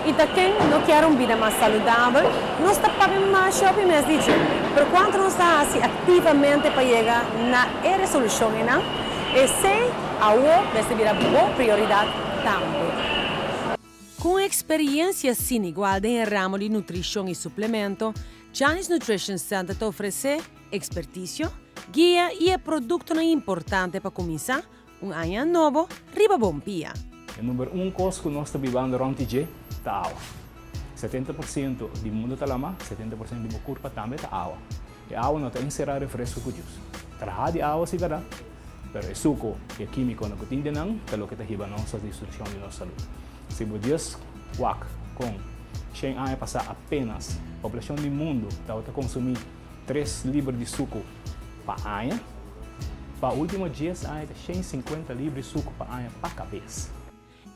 Y ta ken no kier un bida mas saludabel? Nos ta papia masha hopi mes di dje, pero cuanto nos ta haci activamente pa yega na e resolucion einan? Esey awo mester bira bo prioridad tambe. Cu un experiencia sin igual den e ramo di nutricion y suplemento, Gianni's Nutrition Center ta ofrece experticio, guia y e productonan importante pa cuminsa un aña nobo riba bon pia. E number un kos ku nos ta bibando rònt di dje ta awa. 70% di mundu ta lamá, 70% di bo kurpa tambe ta awa. E awa no ta enserá refresko ku djus. Traha di awa si bèrdat, pero e suko i e kímikonan ku tin den nan ta loke ta hiba nos na destrukshon di nos salú. Si bo djis wak kon shen aña pasá apénas poblashon di mundu tabata konsumí tres liber di suku pa aña, pa ultimo dies aña ta 150 liber di suku pa aña pa kabes.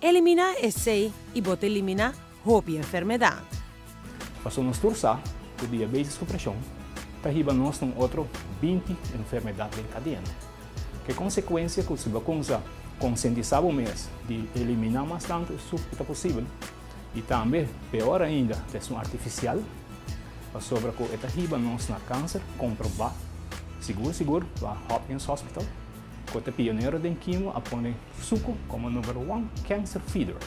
Eliminá esei i bo ta eliminá hopi enfermedat. Pasobra nos tur sa ku diabetes ku preshon ta hiba nos na un otro 20 enfermedat den kadena. Ke konsekuensia ku si bo kumsa konsientisá bo mes di eliminá mas tantu e suku ku ta posibel i tambe peor ainda ta esun artifisial, pasobra ku e ta hiba nos na kanser komprobá sigur sigur pa Hopkins Hospital ku ta pionero den kimo a pone suku komo number one cancer feeder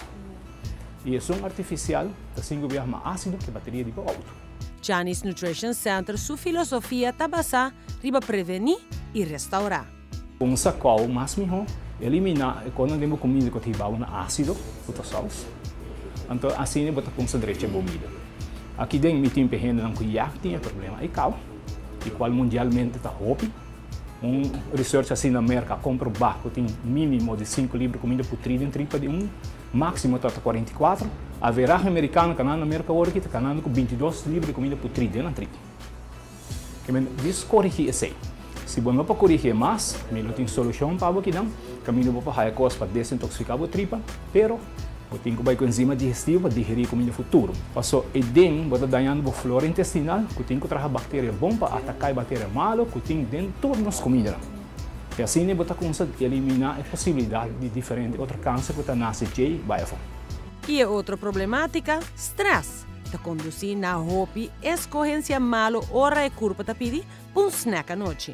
i esun artifisial ta sinku biaha mas ásido ke bateria di bo outo. Gianni's Nutrition Center su filosofia ta basá riba prevení i restaurá. Un sakou mas mihó, eliminá e kosnan den bo kuminda ku ta hiba bo na ásido, ku ta sous. Anto asina bo ta kumsa drecha bo bida. Aki den mi tin pa e hendenan ku ya tin e problema ei kau, di kual mundialmente ta hopi. Un research hasi na Merka a komprobá ku tin mínimo di sinku libra kuminda putrí den tripa di un, máksimo ta ta 44. Averahe merikano kanando na Merka awor aki ta kanando ku 22 libra di kuminda putrí den nan tripa. Ke men dis korigí esei. Si bo no por korigié mas, mi lo tin solushon pa bo kinan. Kaminda bo por haya kos pa desintoksiká bo tripa, pero bo tin ku bai ku enzima digestivo pa digerí kuminda futuro. Paso eden bo ta dañando bo flora intestinal ku tin ku traha bakteria bon pa ataká e bakteria malu ku tin den tur nos kumindanan. I asina bo ta kumsa eliminá e posibilidat di diferente otro kanser ku ta nase djei bai afó. I e otro problemátika, strès, ta kondusí na hopi eskohensia malu ora e kurpa ta pidi pa un snack anochi.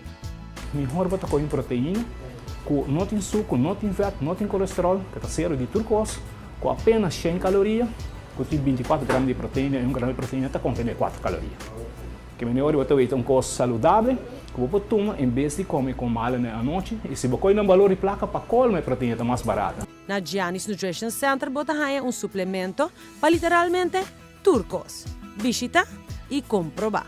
Mihor bo ta kohe un proteina ku no tin suku, no tin vèt, no tin kolesteròl, ku ta sero di tur kos, ku apenas shen kaloria, ku tin 24 gram di proteina i un gram di proteina ta kontené kuater kaloria. Ke manera ora bo ta weta un kos saludabel ku bo por tuma en bes di kome kon malu na e anochi i si bo kohe nan balor di plaka pa kolma e proteina ta mas barata. Na Gianni's Nutrition Center bo ta haña un suplemento pa literalmente tur kos. Bishita i komprobá.